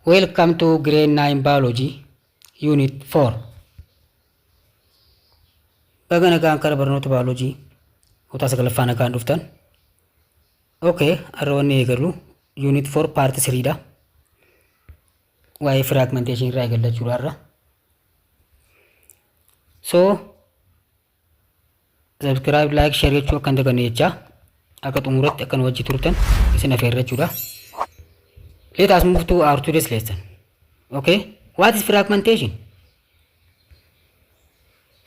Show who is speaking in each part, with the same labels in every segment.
Speaker 1: Welcome to grade 9 biology unit 4. Baga nagaan kara barnoota biology kutaa sagalaffaa nagaan dhuftan. Okay, har'a wanni eegallu unit 4 part 3 dha. Waa'ee fragmentation irraa eegalla jechuudha har'a. So, subscribe, like, share jechuu akka hin daganne jechaa akka xumuratti akka nu wajji turtan isin afeerra jechuudha. Let us move to our today's lesson. Okay, what is fragmentation?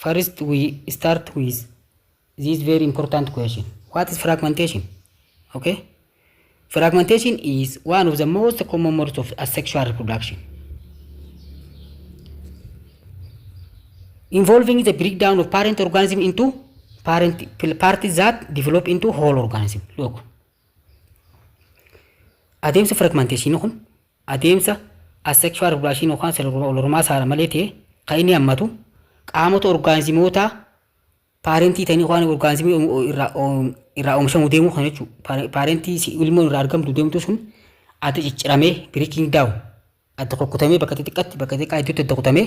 Speaker 1: First, we start with this very important question. What is fragmentation? Okay, fragmentation is one of the most common modes of asexual reproduction, involving the breakdown of parent organism into parent parts that develop into whole organism. Look, adeemsa fragmentation kun adeemsa asexual reproduction yookaan wal hormaa saala malee ta'e kan inni hammatu qaamota orgaanizimoota paarentii ta'anii yookaan orgaanizimii irraa oomishamuu deemuu kan jechuudha. Paarentii ilmoon irraa argamtu deemtu sun adda cicciramee, breaking down, adda kukkutamee bakka xixiqqaatti, bakka xixiqqaa hedduutti adda kutamee,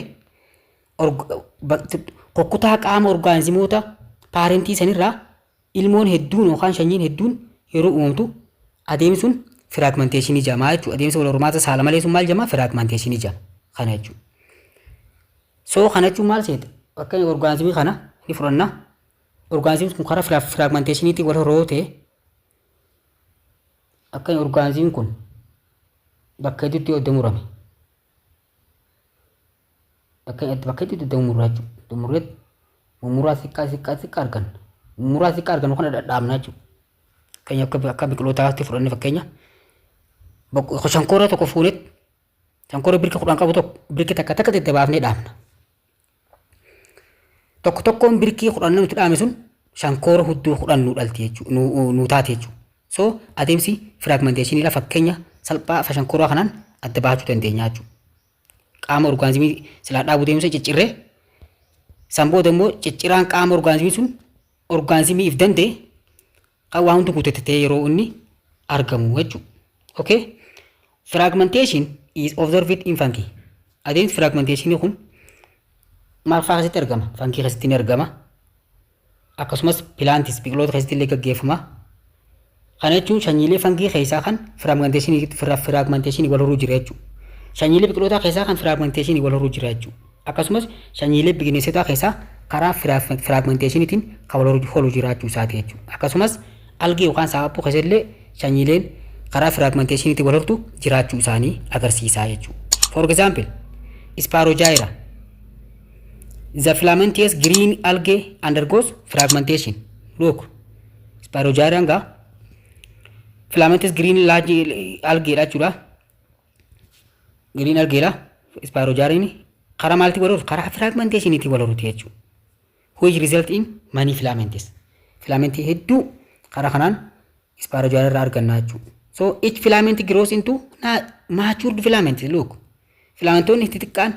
Speaker 1: kukkutaa qaama orgaanizimoota paarentii sanirraa ilmoon hedduun yookaan sanyiin hedduun yeroo uumamtu adeemsi sun fragmentation jedhama jechuudha. Adeemsa wal hormaata saala malee sun maal jedhama? Fragmentation jedhama. Kana jechuudha. So kana jechuun maal seeta? Fakkeenya orgaanizimii kana ni fudhanna. Orgaanizimiin kun karaa fragmentationiitiin wal horoo ta'e, akka orgaanizimiin kun bakka hedduutti adda murame. Bakka hedduutti adda murraa jechuudha. Adda murreet mummuraa xiqqaa xiqqaa xiqqaa arganna. Mummuraa xiqqaa argannu kana dhadhaabna jechuudha. Fakkeenya akka biqilootaatti fudhanne, fakkeenya shankoora tokko fuunetti, shankoora birka 10 qabu tokko birki takka takka daddabaafnee dhaabna. Tokko tokkoon birkii 10 nuti dhaabne sun shankoora hudduu 10 nu dhalti jechuudha, nu taate jechuudha. So adeemsi fragmentationiidha fakkeenya salphaa shankooraa kanaan adda baachuu dandeenya jechuudha. Qaama orgaanizimii silaa dhaabuu deemsa ciccirree, san booda immoo cicciraan qaama orgaanizimii sun orgaanizimii if danda'e kan waa hundi guutate ta'ee yeroo inni argamu jechuudha. Okay? Fragmentation is observed in fungi. Adeemsi fragmentation kun maal fa'aa keessatti argama? Fungi keessatti ni argama. Akkasumas plants, biqiloota keessatti illee gaggeeffama. Kana jechuun sanyiilee fangii keessaa kan fragmentation wal horuu jira jechuudha. Sanyiilee biqilootaa keessaa kan fragmentation wal horuu jira jechuudha. Akkasumas sanyiilee bineensotaa keessaa karaa fragmentationiitiin kan wal horuu jiraachuu isaati jechuudha. Akkasumas algee yookaan saaphuu keessallee sanyiileen karaa fragmentationiitiin wal hortu jiraachuu isaanii agarsiisaa jechuudha. For example, Spirogyra. The filamentous green algae undergoes fragmentation. Look, Spirogyra gaa filamentous green algae dha jechuudha. Green algae dha. Spirogyraan karaa maaltii wal horu? Karaa fragmentationiitiin wal horuti jechuudha. Which result in many filaments. Filamentii hedduu karaa kanaan Spirogyra irraa arganna jechuudha. So each filament grows into matured filament. Look, filamentoonni xixiqqaan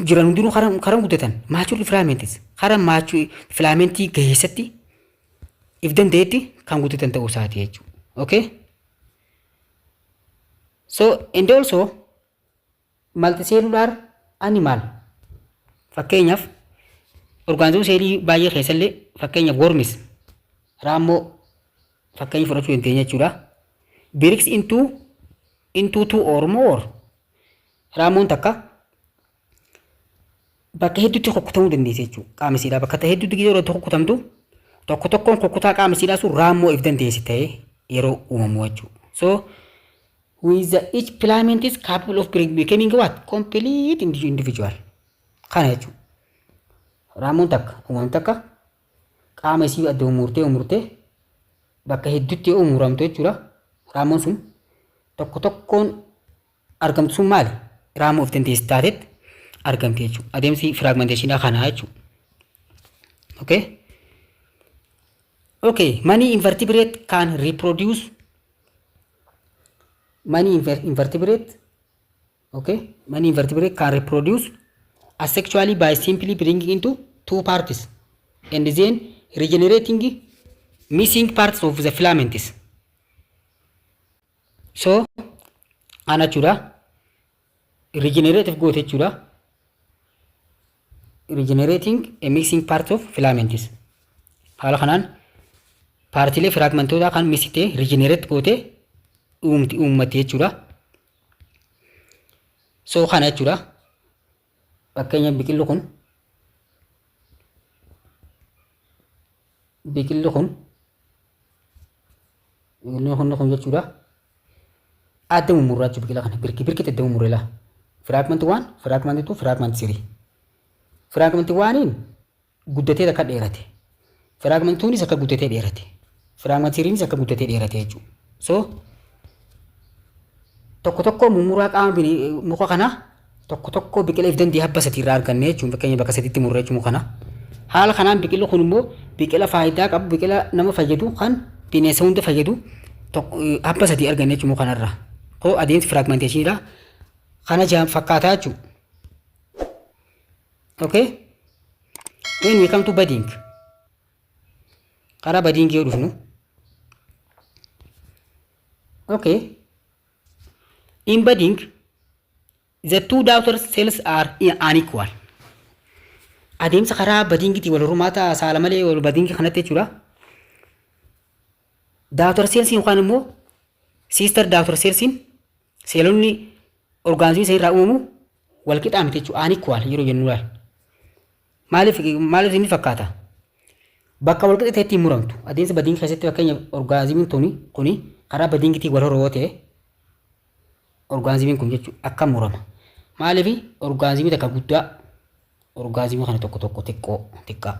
Speaker 1: jiran hundinuu karaa guddatan matured filaments, karaa mature filamentii gaheessatti if danda'etti kan guddatan ta'uu isaati jechuudha. Okay? So and also multicellular animal, fakkeenyaaf orgaanizimii seelii baay'ee keessallee, fakkeenyaaf worms, raammoo fakkeenya fudhachuu dandeenya jechuudha. Breaks into two or more. Raammoon takka bakka hedduutti kukkutamuu dandeessi jechuudha. Qaama isiidhaa bakka hedduutti yeroo itti kukkutamtu, tokko tokkoon kukkutaa qaama isiidhaa sun raammoo if dandeessi ta'ee yeroo uumamu jechuudha. So with the each filament is capable of becoming what? Complete individual. Kana jechuudha. Raammoon takka uumamni takka qaama isii adda murtee murtee bakka hedduutti yoo muramtu jechuudha. Raammoon sun tokko tokkoon argamtu sun maali? Raammoo of dandeessi taatetti argamti jechuudha. Adeemsi fragmentationaa kanaa jechuudha. Okay? Okay, many invertebrate can reproduce, many invertebrate, okay, many invertebrate can reproduce asexually by simply breaking into two parts and then regenerating missing parts of the filaments. So, ana jechuudha. Regenerative goote jechuudha. Regenerating a missing part of filaments. Haala kanaan partiilee fragmentoota kan misitee regenerate goote uumti uummatti jechuudha. So kana jechuudha. Fakkeenya biqilli kun jechuudha. Adda mummurraa jechuudha. Biqila kana birki birkitti adda mummuree laa. Fragment 1, fragment 2, fragment 3. Fragment 1 guddatee akka dheerate. Fragment 2nis akka guddatee dheerate. Fragment 3nis akka guddatee dheerate jechuudha. So tokko tokko mummuraa qaama muka kanaa, tokko tokko biqila if danda'e habba sadii irraa arganne jechuun, fakkeenya bakka sadiitti murree jechuun kana. Haala kanaan biqilli kun immoo biqila faayidaa qabu, biqila nama fayyadu, kan bineensa hunda fayyadu habba sadii arganne jechuun kanarraa. Koo adeemsi fragmentationiidha. Kana jaan fakkaataa jechuudha. Okay? When we come to budding, karaa budding yoo dhufnu, okay, in budding the two daughter cells are unequal. Adeemsa karaa buddingitii wal hormaata saala malee wal buddingii kanatti jechuudha. Daughter cells yookaan immoo sister daughter cellsiin, seelonni orgaanizimii isa irraa uumamu wal qixaa miti jechuudha. Unequal yeroo jennu laal. Maaliif inni fakkaata? Bakka wal qixa ta'etti hin muramtu. Adeemsa buddingii keessatti, fakkeenya, orgaanizimiin tuni kuni karaa buddingitii wal horoo ta'e, orgaanizimiin kun jechuudha akka murama. Maaliif? Orgaanizimii takka guddaa, orgaanizimii kana tokko tokko xiqqoo xiqqaa.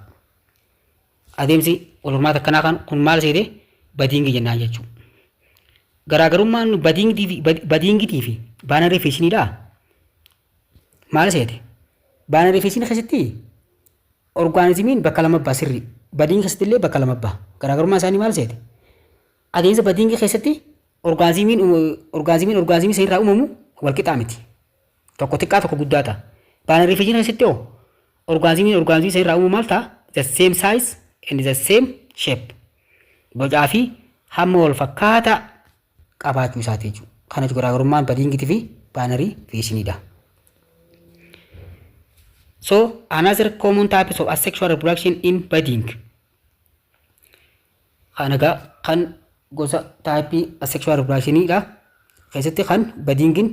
Speaker 1: Adeemsi wal hormaata akkanaa kan kun maal seete? Buddingii jennaan jechuudha. Garaagarummaan buddingitii fi binary fissioniidhaa maal seete? Binary fissionii keessatti orgaanizimiin bakka lama ba'a sirrii. Buddingii keessatti illee bakka lama ba'a. Garaagarummaan isaanii maal seete? Adeemsa buddingii keessatti orgaanizimiin orgaanizimii isa irraa uumamu wal qixaa miti. Tokko xiqqaa, tokko guddaa ta'a. Binary fissionii keessatti hoo orgaanizimiin orgaanizimii isa irraa uumamu maal ta'a? The same size and the same shape. Bocaa fi hamma wal fakkaataa qabaachuu isaati jechuudha. Kana garaagarummaan buddingitii fi binary fissioniidha. So another common types of asexual reproduction in budding. Kan egaa kan gosa typeii asexual reproductioniidha. Keessatti kan buddingin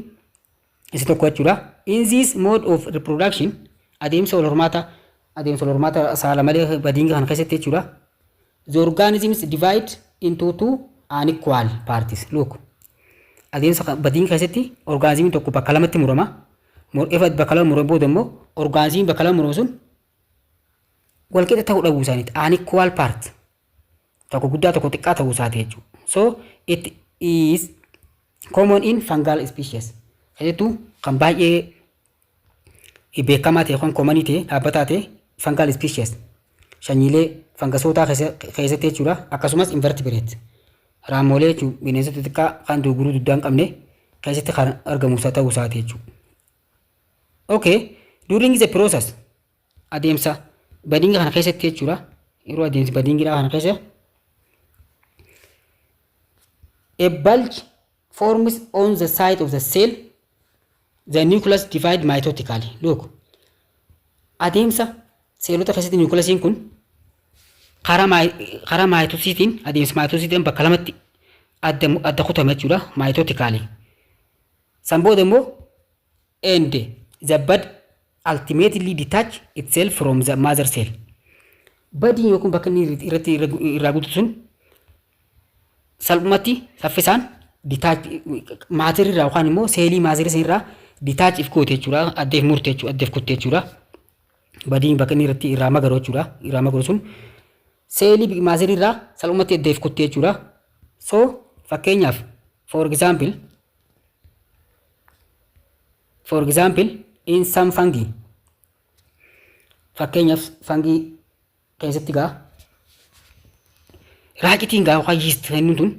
Speaker 1: isa tokko jechuudha. In this mode of reproduction, adeemsa wal hormaata saala malee budding kana keessatti jechuudha. The organisms divide into two unequal parts. Look. Adeemsa budding keessatti orgaanizimiin tokko bakka lamatti murama. Ifa bakka lama murame booda immoo orgaanizimiin bakka lama murame sun wal qixa ta'uu dhabuu isaaniiti. Unequal part. Tokko guddaa, tokko xiqqaa ta'uu isaati jechuudha. So it is common in fungal species. Keessattuu kan baay'ee beekamaa ta'e, kan commonii ta'e, dhaabbataa ta'e, fungal species. Sanyiilee fangasootaa keessatti jechuudha. Akkasumas invertebrate. Raammolee jechuun bineensota xixiqqaa kan gurguruu dugdaa hin qabne keessatti kan argamu ta'uu isaati jechuudha. Okay, during the process, adeemsa buddinga kana keessatti jechuudha. Yeroo adeemsi buddingiidhaa kana keessa, a bulge forms on the side of the cell, the nucleus divide mitotically. Look, adeemsa seelota keessatti nucleusiin kun karaa mitosisiitiin, adeemsa mitosisiitiin bakka lamatti adda kutame jechuudha, mitotically. San booda immoo and the bud ultimately detach itself from the mother cell. Budiin yookiin bakka inni irratti irraa guutu sun salphumatti saffisaan detach motherii irraa yookaan immoo seelii motherii san irraa detach if goote jechuudha. Addeef murte jechuudha. Addeef kutte jechuudha. Budiin bakka inni irratti irraa magaru jechuudha. Irraa magaru sun seelii motherii irraa salphumatti addeef kutte jechuudha. So fakkeenyaaf, for example, in some fungi, fakkeenyaaf fungii keessatti gaa raacitiin gaa yookaan yeast kennuun tun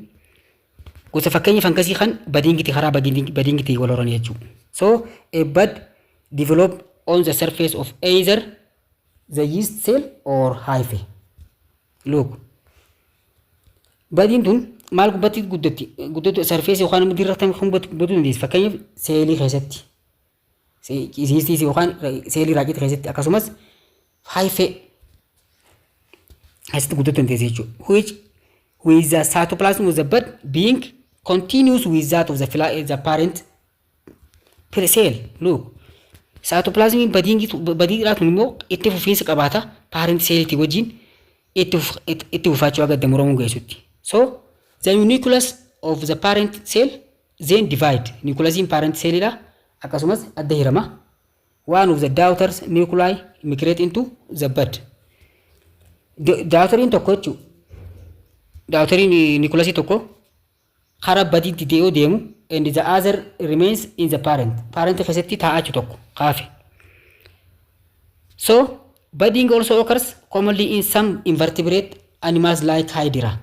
Speaker 1: gosa fakkeenya fangasii kan buddingiti, karaa buddingiti wal horan jechuudha. So a bud develop on the surface of either the yeast cell or hyphae. Look. Budiin tun maal gubbatti guddatti? Guddatu surface yookaan immoo dirra kan guddatu dandeessi. Fakkeenyaaf seelii keessatti. Yeastii yookaan seelii raacitii keessatti akkasumas hyphae keessatti guddachuu dandeessi jechuudha. Which with the cytoplasm of the bud being continuous with that of the parent cell. Look, cytoplasmiin budiidhaa tun immoo itti fufiinsa qabaata parent cellitii wajjin itti fufaachuu aga muramuu geessutti. So the nucleus of the parent cell then divide. Nucleusiin parent cellidha akkasumas adda hirama. One of the daughters nuclei migrate into the bud. Daughteriin tokko jechuudha. Daughteriin nucleusii tokko karaa budiitti dee'uu deemu and the other remains in the parent. Parent keessatti taa'aa jiru tokko kaafe. So budding also occurs commonly in some invertebrate animals like Hydra.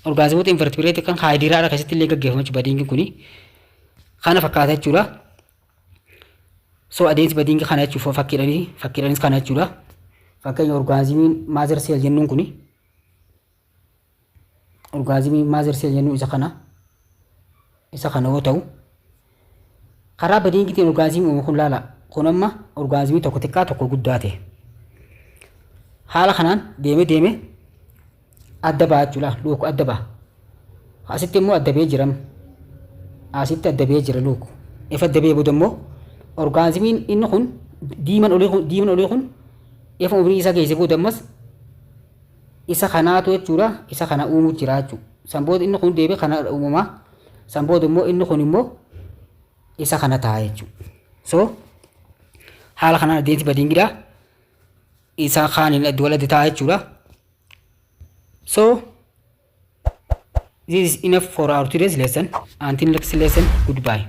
Speaker 1: Organismoota invertebrate kan Hydra keessatti illee gaggeeffama jechuudha budding kuni. Kana fakkaata jechuudha. So adeemsi budding kana jechuuf fakkiidhaanis kana jechuudha. Fakkeenya organismiin mother cell jennuun kuni, organismiin mother cell jennuun isa kana yoo ta'u, karaa buddingitiin organismii uumu kun laala. Kun amma organismii tokko xiqqaa, tokko guddaa ta'e. Haala kanaan deeme deeme adda ba'a jechuudha. Look, adda ba'a. Asitti immoo adda ba'ee jira. Asitti adda ba'ee jira, look. Ifa adda ba'ee booda immoo organismiin inni kun diiman olii kun ifa umrii isaa geesse booda ammas isa kanaatu jechuudha, isa kana uumuu jira jechuudha. San booda inni kun deebi'ee kana uumamaa. San booda immoo inni kun immoo isa kana ta'a jechuudha. So haala kanaan adeemsi buddingidha. Isa kaaniin adda wal ta'a jechuudha. So this is enough for our today's lesson. Until next lesson, goodbye.